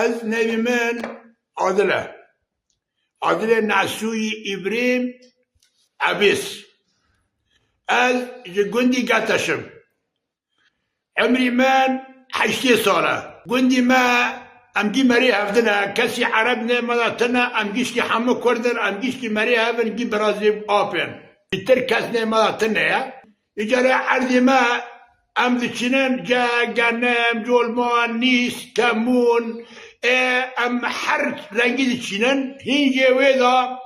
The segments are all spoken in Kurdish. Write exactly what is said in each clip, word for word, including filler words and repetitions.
Ez nevî min Adil e. Adilê Nesûyî Îbrîm Ebîs. Ez ji gundî Geteş im. Emrî min heştê sal e. Gundî me, em gî merê hevdin e. Kesî Ereb nê me de tine, em gişkî hemû Kurd in, em gişkî merê hev in, gî birazî apên. Îtir kes nê me de tine ye. Îcarê erdê me em diçînin, ge-, genim, colman, nîs, kemûn, ê, em her rengî diçînin. Hîn jê wê de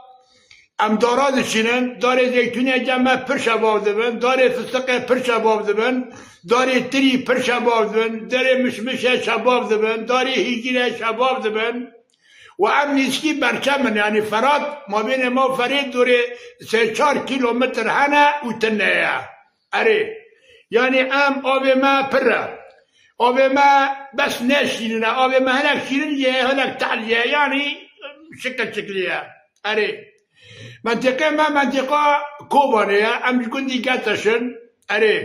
em dara diçînin. Darê zeytûnê ge me pir şebab dibin, darê fistiqê pir şebab dibin, darê tirî pir şebab dibin, darê mişmişê şebab dibin, darê hîcîrê şebab dibin. Û em nîskî berçem in, yanî Ferat, mabênê me û Ferê dorê sê çar kîlometr hene û tune ye. Erê. Yanî em avê me pir e. Avê me bes ne şîrin e. Avê me hinek şîrin ye, hinek tehl ye. Yanî şikil şikilî ye. Erê. Mentiqê me mentiqa Kobanê ye. Em ji gundî Geteş in. Erê.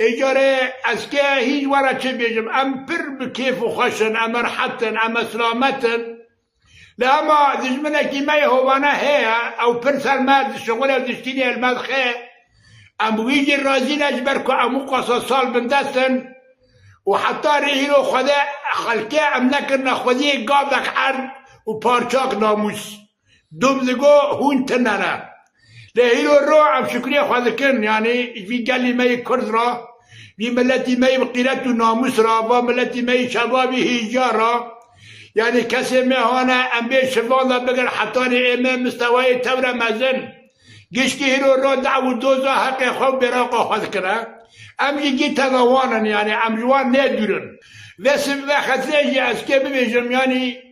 Êcarê ez ke hîç were çi bêjim. Em pir bi kêf û xweş in. Em rehet in. Em silamet in. Lê hema dijminekî me yê hovane heye, ew pir ser me dişixule û diştînê li me dixe. Em bi wî jî razî ne, ji ber ku em wisa sal bindest in û heta rê hîro Xwedê xelkê em nekirine xwediyê gavek erd û parçak namûs. Dûm digo hûn tune ne. Lê hîro ro em şukriyê xwe dikin, yanî ji vî gelî me yê Kurd re, vî miletî me yê bi qîret û namûs re, va miletî me yê şebabî hêja re, yanî kesê me hane em bê şivan de bigir hetanî ê me mistewayê tewre mezin. Gişkî hîro ro daw û doza heqê xwe û bêraqa xwe dikine. Em jî gî teva wan in, yanî em ji wan nê dûr in. Vê siv-, vê xetirê jî ez kê bibêjim, yanî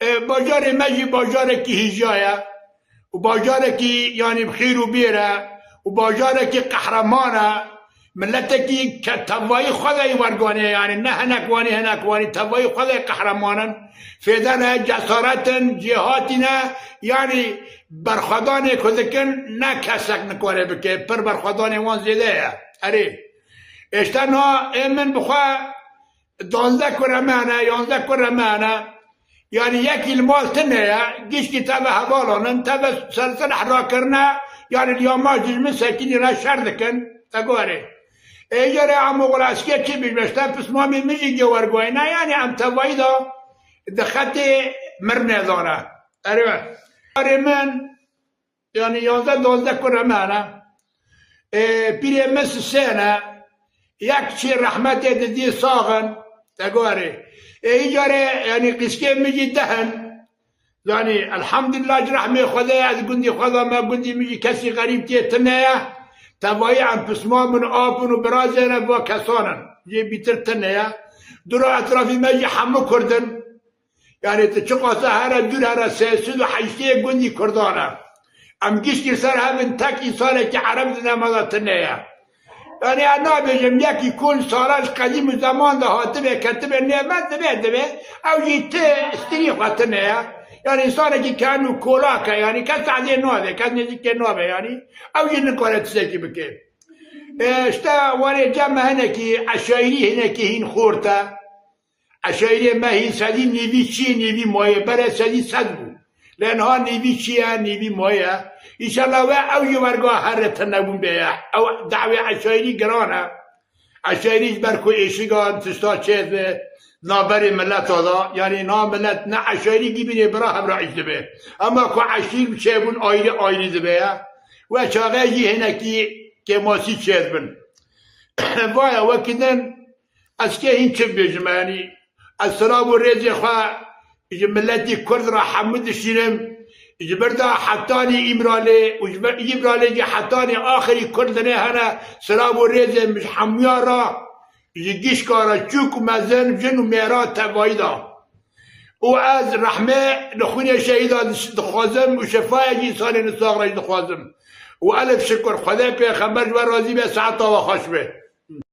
E, bajarê me jî bajarekî hêja ye û bajarekî, yanî, bi xêr û bêr e û bajarekî qehreman e. Miletekî ke tevayî xwe de yê werganê, yanî ne hinek wanî, hinek wanî, tevayî xwe de yê qehreman in. Fêde ne, cesaret in, cêhatî ne, yanî berxwedanê ku dikin ne kesek nikare bike, pir berxwedanê wan zêde ye. Erê. Êşte na ê min bi xwe Danzdeh kure me hene, yanzdeh kure me hene. Yanî yekî li mal tune ye, gişkî teve hevalan in, teve ser silah rakirine, yanî li ya ma ji min sekînî re şer dikin, te gorê. Ê, îcarê em oxlaskê çi bî, beşte pismamê min jî gê wergoyne, yanî em tevayî de di xetê mirinê de ne. Erê, arê min, Yanî yanzdeh danzdeh kure me hene. Ê, pîrê min sisê ne. Yek çê rehmetê didî sax in. Te gorê. Ê, îcarê, yanî qîskê min jî deh in. Yanî, elhamdulillah, ji rehmê Xwedê, ez gundî xwe de me, gundî min jî kesî xerîb tê tune ye. Tevayî em pismam in, ap in û birazê ne, va kesan in. Jê bîtir tune ye. Dûra etrafî me jî hemû Kurd in. Yanî tu çiqasa here dûr here, sê sed û heştê gundî Kurdan e. Em gişkî ser hev in, tek însanekî Ereb di nema de tune ye. Yanî ez nabêjim, yekî ku li sala ji qedîm û zeman de hatibe, ketibe nêv me, dibe, dibe, ew jî ti stirî xwe tune ye. Yanî însanekî ken û kolak e, yanî kes edê nabe, kes nêzîkê nabe, yanî ew jî nikare tiştekî bike. E, işte warê cem me hinekî eşayirî hinekî hîn xort e. Eşayirê me hîn sedî nîvî çi ye, nîvî maye. Berê sedî sed bû. Lê niha nîvî çi ye, nîvî maye. Înşallah we ew jî werga here tinebûn bê ye. Ew dawê eşayirî giran e. Eşayirî ji ber ku êşigan tişta çêdibe navberê mileta de. Yanî na milet ne eşayirî gî bînê bira hev re îş dibe. Ema ku eşîr çêbûn ayrî ayrî dibe ye. We çaxê jî hinekî kêmasî çêdibin. Vaya wekî din Ez kê hîn çi bibêjim, yanî ez silav û rêzê xwe ji miletî Kurd re hemû dişînim. Ji vir de hetanî Îmralê û ji vir Îmralê jî hetanî axirî Kurd dinê hene, silav û rêzê min ji hemûya re, ji gişka re, çûk û mezin, jin û mêra tevayî de. Û ez rehmê li xwînê şehîdan diş-, dixwazim û şefayekî însanên sax re jî dixwazim. Û elif şikur, Xwedê pêxember ji we razî be, saeta we xweş be.